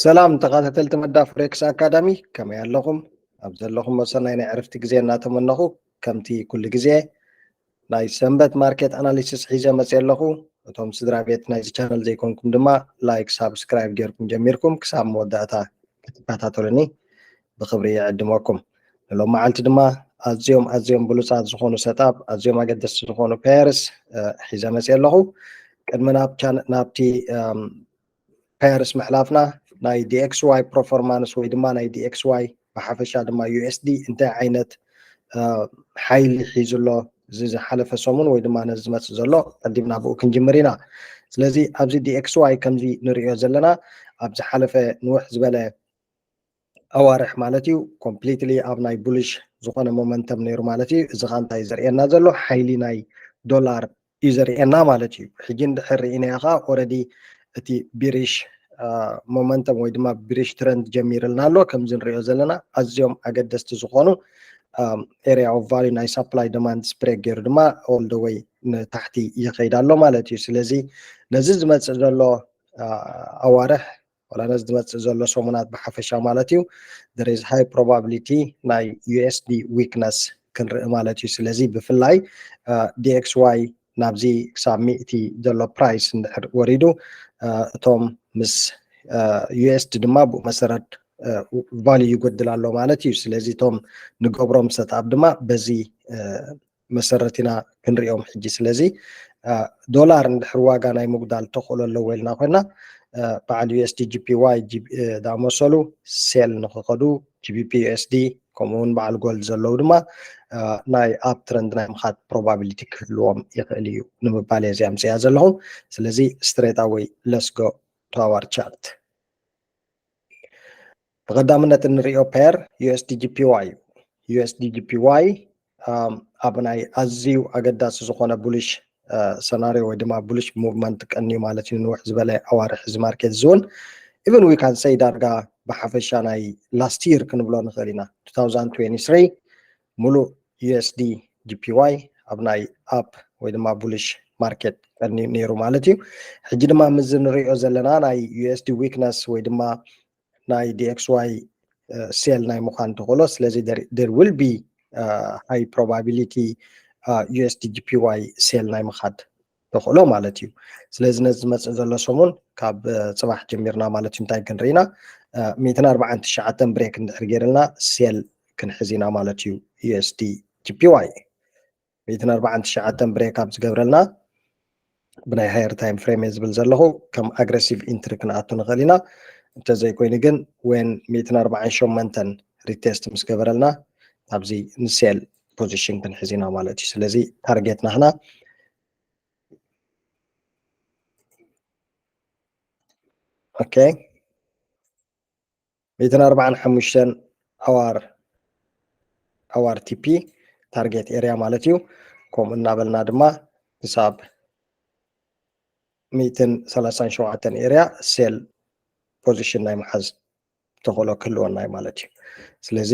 ሰላም ተኸታተልቲ መዳ ፎሬክስ ኣካዳሚ፣ ከመይ ኣለኹም? ኣብ ዘለኹም ሰናይ ናይ ዕረፍቲ ግዜ እናተመነኹ፣ ከምቲ ኩሉ ግዜ ናይ ሰንበት ማርኬት ኣናሊሲስ ሒዘ መፅየ ኣለኹ። እቶም ስድራ ቤት ናይዚ ቻነል ዘይኮንኩም ድማ ላይክ፣ ሳብስክራይብ ጌርኩም ጀሚርኩም ክሳብ መወዳእታ ክትከታተሉኒ ብኽብሪ ይዕድመኩም። ንሎም መዓልቲ ድማ ኣዝዮም ኣዝዮም ብሉፃት ዝኾኑ ሰጣብ፣ ኣዝዮም ኣገደስቲ ዝኾኑ ፔርስ ሒዘ መፅየ ኣለኹ። ቅድሚ ናብቲ ፔርስ ምሕላፍና ናይ ዲኤክስዋይ ፐርፎርማንስ ወይ ድማ ናይ ዲኤክስዋይ ብሓፈሻ ድማ ዩኤስዲ እንታይ ዓይነት ሓይሊ ሒዙ ኣሎ እዚ ዝሓለፈ ሰሙን ወይ ድማ ነዚ ዝመፅእ ዘሎ ቀዲምና ብኡ ክንጅምር ኢና። ስለዚ ኣብዚ ዲኤክስዋይ ከምዚ ንሪኦ ዘለና ኣብ ዝሓለፈ ንውሕ ዝበለ ኣዋርሕ ማለት እዩ ኮምፕሊትሊ ኣብ ናይ ቡሊሽ ዝኾነ ሞመንተም ነይሩ ማለት እዩ። እዚ ኸ እንታይ ዘርእየና ዘሎ ሓይሊ ናይ ዶላር እዩ ዘርእየና ማለት እዩ። ሕጂ እንድሕር ርኢናዮ ከዓ ኦረዲ እቲ ቢሪሽ ሞመንተም ወይ ድማ ቢሪሽ ትረንድ ጀሚርልና ኣሎ። ከምዚ ንሪኦ ዘለና ኣዝዮም ኣገደስቲ ዝኾኑ ኤሪያ ኦፍ ቫሉ ናይ ሳፕላይ ደማንድ ስፕሬድ ገይሩ ድማ ኦል ደ ወይ ንታሕቲ ይኸይድ ኣሎ ማለት እዩ። ስለዚ ነዚ ዝመፅእ ዘሎ ኣዋርሕ ዋላ ነዚ ዝመፅእ ዘሎ ሰሙናት ብሓፈሻ ማለት እዩ there is high probability ናይ ዩኤስዲ ዊክነስ ክንርኢ ማለት እዩ። ስለዚ ብፍላይ ዲኤክስዋይ ናብዚ ክሳብ ሚእቲ ዘሎ ፕራይስ እንድሕር ወሪዱ እቶም ምስ ዩኤስዲ ድማ ብኡ መሰረት ቫሉ ይጎድል ኣሎ ማለት እዩ። ስለዚ እቶም ንገብሮም ሰትኣፕ ድማ በዚ መሰረት ኢና ክንሪኦም ሕጂ። ስለዚ ዶላር እንድሕር ዋጋ ናይ ምጉዳል ተኽእሎ ኣለዎ ኢልና ኮይና በዓል ዩኤስዲ ጂፒዋይ ዝኣመሰሉ ሴል ንክኸዱ ጂቢፒ ዩኤስዲ ከምኡ እውን በዓል ጎልድ ዘለዉ ድማ ናይ ኣፕ ትረንድ ናይ ምኻድ ፕሮባቢሊቲ ክህልዎም ይኽእል እዩ ንምባል እየ እዚኣ ምፅያ ዘለኹ። ስለዚ ስትሬት ኣወይ ለስጎ ቱ ኣዋር ቻርት። ብቐዳምነት እንሪኦ ፔር ዩኤስዲ ጂፒዋይ እዩ። ዩኤስዲ ጂፒዋይ ኣብ ናይ ኣዝዩ ኣገዳሲ ዝኾነ ቡሊሽ ሰናሪዮ ወይ ድማ ቡሊሽ ሙቭመንት ቀንዩ ማለት እዩ። ንውሕ ዝበለ ኣዋርሕ እዚ ማርኬት እዚ እውን ኢቨን ዊ ካን ሰይ ዳርጋ ብሓፈሻ ናይ ላስት ይር ክንብሎ ንኽእል ኢና። two thousand twenty-three ሙሉእ ዩኤስዲ ጂፒዋይ ኣብ ናይ ኣፕ ወይ ድማ ቡሊሽ ማርኬት ቀንዩ ነይሩ ማለት እዩ። ሕጂ ድማ ምዚ ንሪኦ ዘለና ናይ ዩኤስዲ ዊክነስ ወይ ድማ ናይ ዲኤክስዋይ ሴል ናይ ምዃን ተኽእሎ። ስለዚ there will be high probability ዩኤስዲ ጂፒዋይ ሴል ናይ ምኻድ ተኽእሎ ማለት እዩ። ስለዚ ነዚ ዝመፅእ ዘሎ ሰሙን ካብ ፅባሕ ጀሚርና ማለት እዩ እንታይ ክንርኢና ሚእትን ኣርባዓን ትሽዓተን ብሬክ እንድሕር ገይርልና ሴል ክንሕዝ ኢና ማለት እዩ። ዩኤስዲ ጂፒዋይ ሚእትን ኣርባዓን ትሽዓተን ብሬክ ኣብ ዝገብረልና ብናይ ሃየር ታይም ፍሬም እየ ዝብል ዘለኹ ከም ኣግረሲቭ ኢንትሪ ክንኣቱ ንኽእል ኢና። እንተዘይኮይኑ ግን ዌን ሚእትን ኣርባዓን ሸሞንተን ሪቴስት ምስ ገበረልና ኣብዚ ንሴል ፖዚሽን ክንሕዝ ኢና ማለት እዩ። ስለዚ ታርጌት ናህና ኦኬ ሚእትን ኣርባዓን ሓሙሽተን ኣዋር ኣዋር ቲፒ ታርጌት ኤሪያ ማለት እዩ። ከምኡ እናበልና ድማ ክሳብ ሚእትን ሰላሳን ሸውዓተን ኤሪያ ሴል ፖዚሽን ናይ ምሓዝ ተኽእሎ ክህልወና እዩ ማለት እዩ። ስለዚ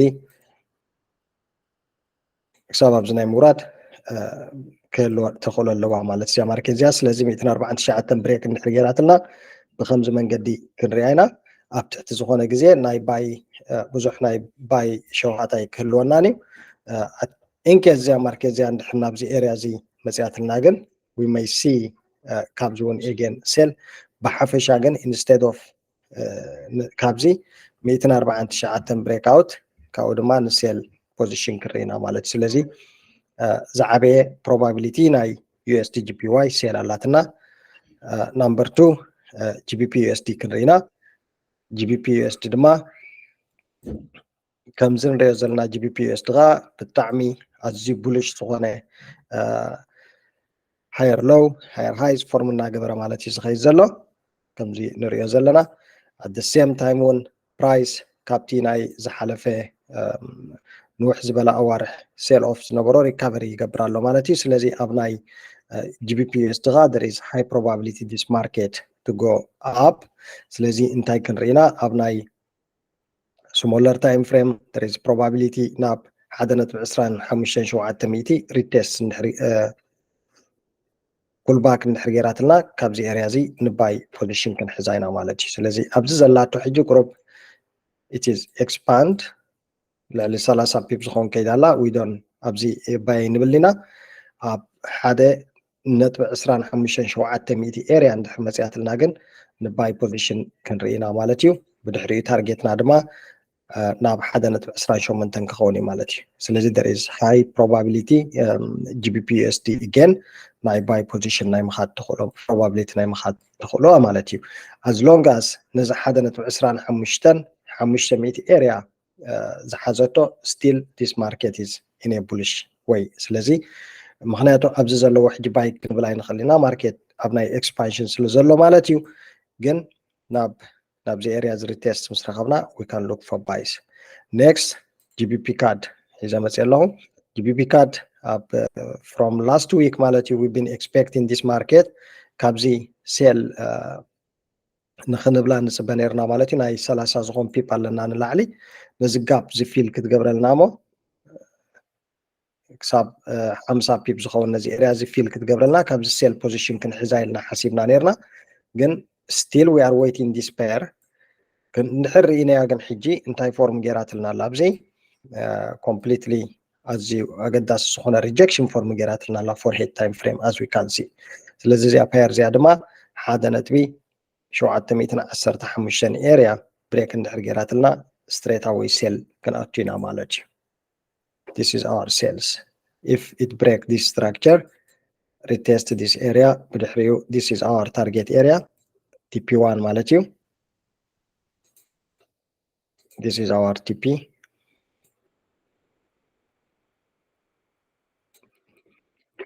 ክሳብ ኣብዚ ናይ ምውራድ ክህልወ ተኽእሎ ኣለዋ ማለት እዚኣ ማርኬት እዚኣ። ስለዚ ሚእትን ኣርባዓን ትሽዓተን ብሬክ እንድሕር ገይራትና ብከምዚ መንገዲ ክንሪኣ ኢና። ኣብ ትሕቲ ዝኾነ ግዜ ናይ ባይ ብዙሕ ናይ ባይ ሸውሃታይ ክህልወናን እዩ። ኢንኬስ እዚኣ ማርኬት እዚኣ እንድሕር ናብዚ ኤሪያ እዚ መፅያትልና ግን we may see ካብዚ እውን ኤጌን ሴል ብሓፈሻ ግን ኢንስቴድ ኦፍ ካብዚ ሚእትን ኣርባዓን ትሽዓተን ብሬክኣውት ካብኡ ድማ ንሴል ፖዚሽን ክርኢና ማለት እዩ። ስለዚ ዝዓበየ ፕሮባቢሊቲ ናይ ዩኤስዲ ጂፒዋይ ሴል ኣላትና። ናምበር ቱ ጂቢፒ ዩኤስዲ ክንርኢና። ጂቢፒ ዩኤስዲ ድማ ከምዚ ንሪኦ ዘለና ጂቢፒ ዩኤስዲ ከዓ ብጣዕሚ ኣዝዩ ቡሊሽ ዝኾነ ሃየር ሎው ሃየር ሃይስ ፎርም እናገበረ ማለት እዩ ዝኸይድ ዘሎ። ከምዚ ንሪኦ ዘለና ኣት ሴም ታይም እውን ፕራይስ ካብቲ ናይ ዝሓለፈ ንውሕ ዝበለ ኣዋርሕ ሴል ኦፍ ዝነበሮ ሪካቨሪ ይገብር ኣሎ ማለት እዩ። ስለዚ ኣብ ናይ ጂቢፒ ዩኤስዲ ከዓ there is high probability this market to go up። ስለዚ እንታይ ክንርኢና ኣብ ናይ ስሞለር ታይም ፍሬም there is probability ናብ ሓደ ነጥቢ ዕስራን ሓሙሽተን ሸውዓተ ሚእቲ ሪቴስት እንድሕሪ pullback እንድሕር ገይራትልና ካብዚ area እዚ ን buy position ክንሕዛ ኢና ማለት እዩ። ስለዚ ኣብዚ ዘላቶ ሕጂ ቁሩብ it is expand ልዕሊ ሰላሳ pip ዝኸውን ከይዳ ኣላ። We don't ኣብዚ buy ንብል ኢና። ኣብ ሓደ ነጥቢ ዕስራን ሓሙሽተን ሸውዓተ ሚእቲ area እንድሕር መፅያትልና ግን ን buy position ክንርኢ ኢና ማለት እዩ። ብድሕሪኡ ታርጌትና ድማ ናብ ሓደ ነጥቢ ዕስራን ሸሞንተን ክኸውን እዩ ማለት እዩ። ስለዚ there is high probability GBP USD again ናይ buy position ናይ ምኻድ ተኽእሎ፣ probability ናይ ምኻድ ተኽእሎ ማለት እዩ። As long as ነዚ ሓደ ነጥቢ ዕስራን ሓሙሽተን ሓሙሽተ ሚእቲ area ዝሓዘቶ still this market is in a bullish way። ስለዚ ምኽንያቱ ኣብዚ ዘለዎ ሕጂ buy ክንብል ኣይንኽእል ኢና፣ market ኣብ ናይ expansion ስለ ዘሎ ማለት እዩ። ግን ናብ ናብዚ area እዚ retest ምስ ረኸብና we can look for buys። Next GBP CAD ሒዘ መፅእ ኣለኹ። GBP CAD ኣብ from last week ማለት እዩ we've been expecting this market ካብዚ sell ንኽንብላ ንፅበ ነርና ማለት እዩ። ናይ ሰላሳ ዝኾን pip ኣለና ንላዕሊ። ነዚ gap እዚ fill ክትገብረልና እሞ ክሳብ ሓምሳ pip ዝኸውን ነዚ area እዚ fill ክትገብረልና ካብዚ sell position ክንሕዛ ኢልና ሓሲብና ነርና። ግን still we are waiting this pair። እንድሕር ርኢናያ ግን ሕጂ እንታይ form ገይራትልና ኣላ ኣብዚ completely ኣዝዩ ኣገዳሲ ዝኾነ rejection form ገይራትልና ኣላ for head time frame as we can see። ስለዚ እዚኣ pair እዚኣ ድማ ሓደ ነጥቢ ሸውዓተ ሚእትን ዓሰርተ ሓሙሽተን area break እንድሕር ገይራትልና straight away sell ክንኣቱ ኢና ማለት እዩ። This is our sells. If it break this structure, retest this area፣ ብድሕሪኡ this is our target area TP one ማለት እዩ። This is our TP።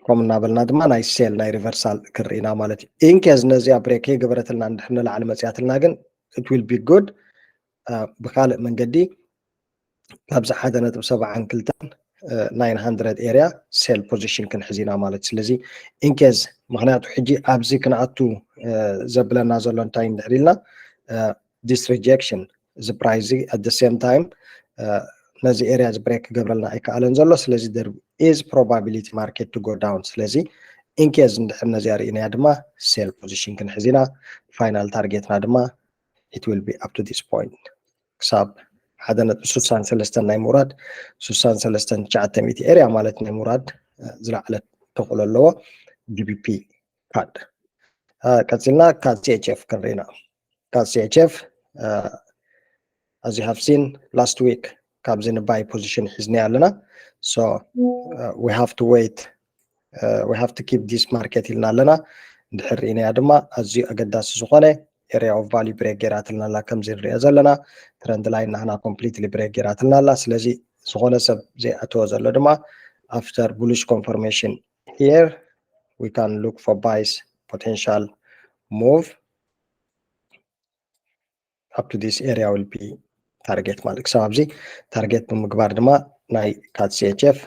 ከምኡ እናበልና ድማ ናይ sell ናይ reversal ክንርኢ ኢና ማለት እዩ። In case ነዚኣ break ከይገበረትልና እንድሕር ንላዕሊ መፅያትልና ግን it will be good። ብካልእ መንገዲ ካብዚ ሓደ ነጥቢ ሰብዓን ክልተን nine hundred area sell position ክንሕዝ ኢና ማለት። ስለዚ in case ምኽንያቱ ሕጂ ኣብዚ ክንኣቱ ዘብለና ዘሎ እንታይ እንድሕር ኢልና this rejection እዚ price እዚ at the same time ነዚ area እዚ break ክገብረልና ኣይከኣለን ዘሎ። ስለዚ there is probability market to go down። ስለዚ in case እንድሕር ነዚኣ ርኢናያ ድማ sell position ክንሕዝ ኢና። Final targetና ድማ it will be up to this point ክሳብ ሓደ ነጥቢ ስሳን ሰለስተን ናይ ምውራድ ስሳን ሰለስተን ትሽዓተ ሚእቲ area ማለት ናይ ምውራድ ዝለዓለ ተኽእሎ ኣለዎ። GBP CAD ቀፂልና CAD CHF ክንርኢ ኢና። CAD CHF as you have seen last week ካብዚ ን buy position ሒዝናያ ኣለና። So we have to wait we have to keep this market ኢልና ኣለና። እንድሕር ርኢናያ ድማ ኣዝዩ ኣገዳሲ ዝኾነ area of value break ገይራትልና ኣላ። ከምዚ ንሪኦ ዘለና trend line ናህና completely break ገይራትልና ኣላ። ስለዚ ዝኾነ ሰብ ዘይኣተወ ዘሎ ድማ after bullish confirmation here we can look for buys potential move up to this area will be target ማለት ክሳብ ኣብዚ target ብምግባር ድማ ናይ CAD CHF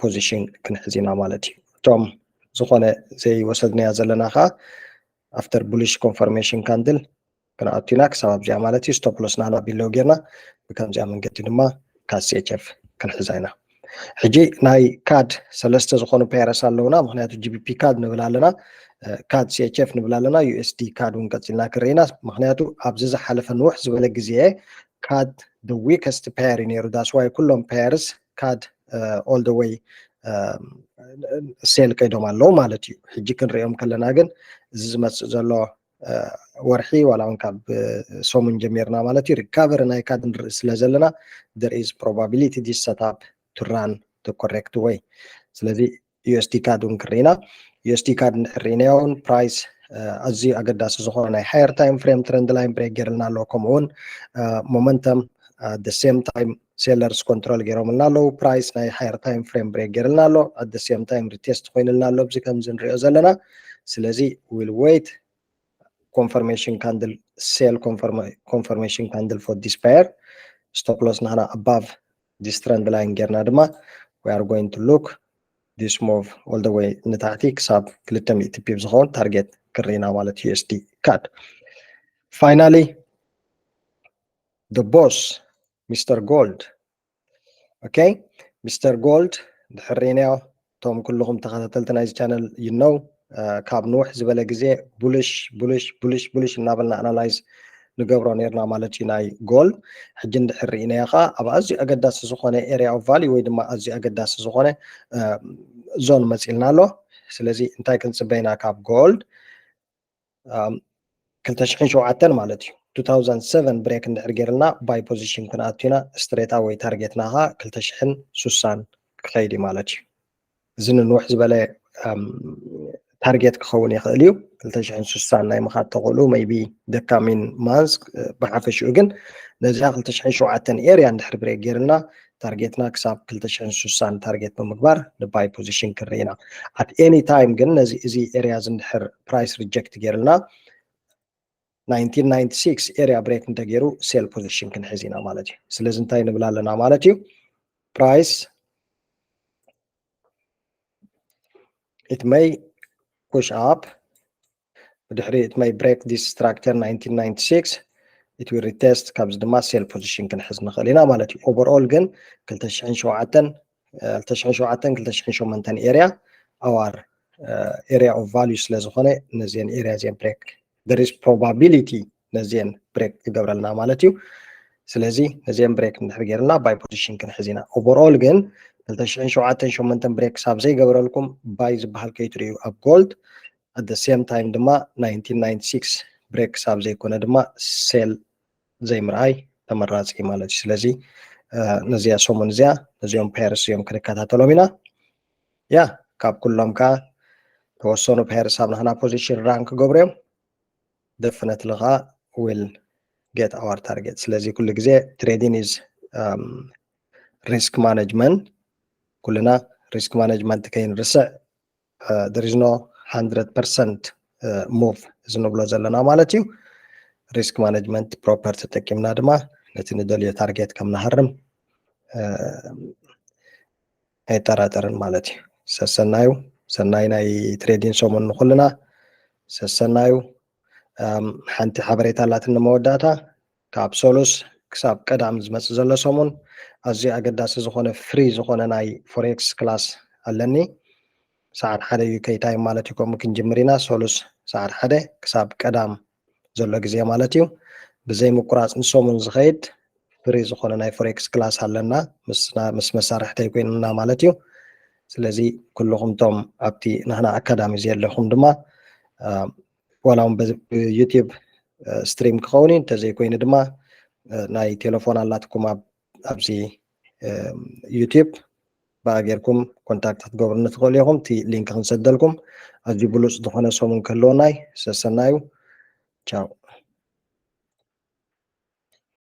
position ክንሕዝ ኢና ማለት እዩ። እቶም ዝኾነ ዘይወሰድናያ ዘለና ከዓ after bullish confirmation candle ክንኣቱ ኢና ክሳብ ኣብዚኣ ማለት እዩ። Stop loss ናና below ጌርና ብከምዚኣ መንገዲ ድማ CAD CHF ክንሕዛ ኢና። ሕጂ ናይ CAD ሰለስተ ዝኾኑ pairs ኣለውና። ምኽንያቱ GBP CAD ንብል ኣለና፣ CAD CHF ንብል ኣለና፣ USD CAD እውን ቀፂልና ክንርኢ ኢና። ምኽንያቱ ኣብዚ ዝሓለፈ ንውሕ ዝበለ ግዜ CAD the weakest pair እዩ ነይሩ። That's why ኩሎም pairs CAD all the way sell ከይዶም ኣለዉ ማለት እዩ። ሕጂ ክንሪኦም ከለና ግን እዚ ዝመፅእ ዘሎ ወርሒ ዋላ እውን ካብ ሰሙን ጀሚርና ማለት እዩ recovery ናይ CAD ንርኢ ስለ ዘለና there is probability this setup to run the correct way። ስለዚ USD CAD እውን ክርኢና USD CAD እንድሕር ርኢናዮ እውን price ኣዝዩ ኣገዳሲ ዝኾነ ናይ higher time frame trend line break ገይርልና ኣሎ። ከምኡ እውን momentum at the same time sellers control ገይሮምልና ኣለዉ። Price ናይ higher time frame break ገይርልና ኣሎ። At the same time retest ኮይንልና ኣሎ ኣብዚ ከምዚ ንሪኦ ዘለና። ስለዚ will wait confirmation candle sell confirmation candle for this pair stop loss ናህና above this trend line ጌርና ድማ we are going to look this move all the way ንታሕቲ ክሳብ ክልተ ሚእቲ pip ዝኸውን target ክርኢና ማለት USD CAD። Finally the boss Mister Gold okay Mister Gold ድሕር ርኢናዮ እቶም ኩልኹም ተኸታተልቲ ናይዚ channel you know ካብ ንውሕ ዝበለ ግዜ bullish bullish bullish bullish እናበልና analyze ንገብሮ ነርና ማለት እዩ ናይ gold። ሕጂ እንድሕር ርኢናዮ ከዓ ኣብ ኣዝዩ ኣገዳሲ ዝኾነ area of value ወይ ድማ ኣዝዩ ኣገዳሲ ዝኾነ zone መፂልና ኣሎ። ስለዚ እንታይ ክንፅበይና ካብ gold? ክልተ ሽሕን ሸውዓተን ማለት እዩ። two thousand seven break እንድሕር ገይርና buy position ክንኣቱ ኢና። Straight away target ና ከዓ ክልተ ሽሕን ሱሳን ክኸይድ እዩ ማለት እዩ። እዚ ንንውሕ ዝበለ target ክኸውን ይኽእል እዩ። ክልተ ሽሕን ሱሳን ናይ ምኻድ ተኽእሉ maybe the coming months ብሓፈሽኡ ግን ነዚኣ ክልተ ሽሕን ሸውዓተን area እንድሕር break ገይርና target ና ክሳብ ክልተ ሽሕን ሱሳን target ብምግባር ን buy position ክንርኢ ኢና። At any time ግን ነዚ እዚ area እዚ እንድሕር price reject ገይርልና nineteen ninety-six area break እንተገይሩ sell position ክንሕዝ ኢና ማለት እዩ። ስለዚ እንታይ ንብል ኣለና ማለት እዩ? Price it may push up ብድሕሪ it may break this structure nineteen ninety-six it will retest ካብዚ ድማ sell position ክንሕዝ ንኽእል ኢና ማለት እዩ። Overall ግን ክልተ ሽሕን ሸውዓተን ክልተ ሽሕን ሸውዓተን ክልተ ሽሕን ሸሞንተን area our area of value ስለ ዝኾነ ነዚአን area እዚአን break there is probability ነዚአን break ክገብረልና ማለት እዩ። ስለዚ ነዚአን break እንድሕር ገይርና buy position ክንሕዝ ኢና። Overall ግን ክልተ ሽሕን ሸውዓተን ሸሞንተን break ክሳብ ዘይገበረልኩም buy ዝበሃል ከይትርእዩ ኣብ gold። At the same time ድማ nineteen ninety-six break ክሳብ ዘይኮነ ድማ sell ዘይምርኣይ ተመራፂ ማለት እዩ። ስለዚ ነዚኣ ሰሙን እዚኣ ነዚኦም pairs እዮም ክንከታተሎም ኢና። ያ ካብ ኩሎም ከዓ ተወሰኑ pairs ኣብ ናህና position run ክገብሩ እዮም። Definitely ከዓ will get our target። ስለዚ ኩሉ ግዜ trading is risk management። ኩልና risk management ከይንርስዕ there is no hundred percent move እዚ ንብሎ ዘለና ማለት እዩ። Risk management proper ተጠቂምና ድማ ነቲ ንደልዮ target ከም ንሃርም ኣይጠራጠርን ማለት እዩ። ሰሰናዩ ሰናይ ናይ trading ሰሙን ንኩልና ሰሰናዩ። ሓንቲ ሓበሬታ ኣላትኒ መወዳእታ ካብ ሰሉስ ክሳብ ቀዳም ዝመፅእ ዘሎ ሰሙን ኣዝዩ ኣገዳሲ ዝኾነ free ዝኾነ ናይ forex class ኣለኒ። ሰዓት ሓደ UK time ማለት እዩ። ከምኡ ክንጅምር ኢና። ሰሉስ ሰዓት ሓደ ክሳብ ቀዳም ዘሎ ግዜ ማለት እዩ። ብዘይ ምቁራፅ ንሰሙን ዝኸይድ free ዝኾነ ናይ forex class ኣለና ምስ መሳርሕተይ ኮይንና ማለት እዩ። ስለዚ ኩልኹም ቶም ኣብቲ ናህና ኣካዳሚ ዘለኹም ድማ ዋላ እውን ብ YouTube stream ክኸውን እዩ። እንተዘይኮይኑ ድማ ናይ ቴሌፎን ኣላትኩም ኣብዚ YouTube ብኣ ጌርኩም contact ክትገብሩኒ ትኽእሉ ኢኹም። እቲ link ክንሰደልኩም ኣዝዩ ብሉፅ ዝኾነ ሰሙን ክህልወና እዩ። ሰሰናዩ። ቻው።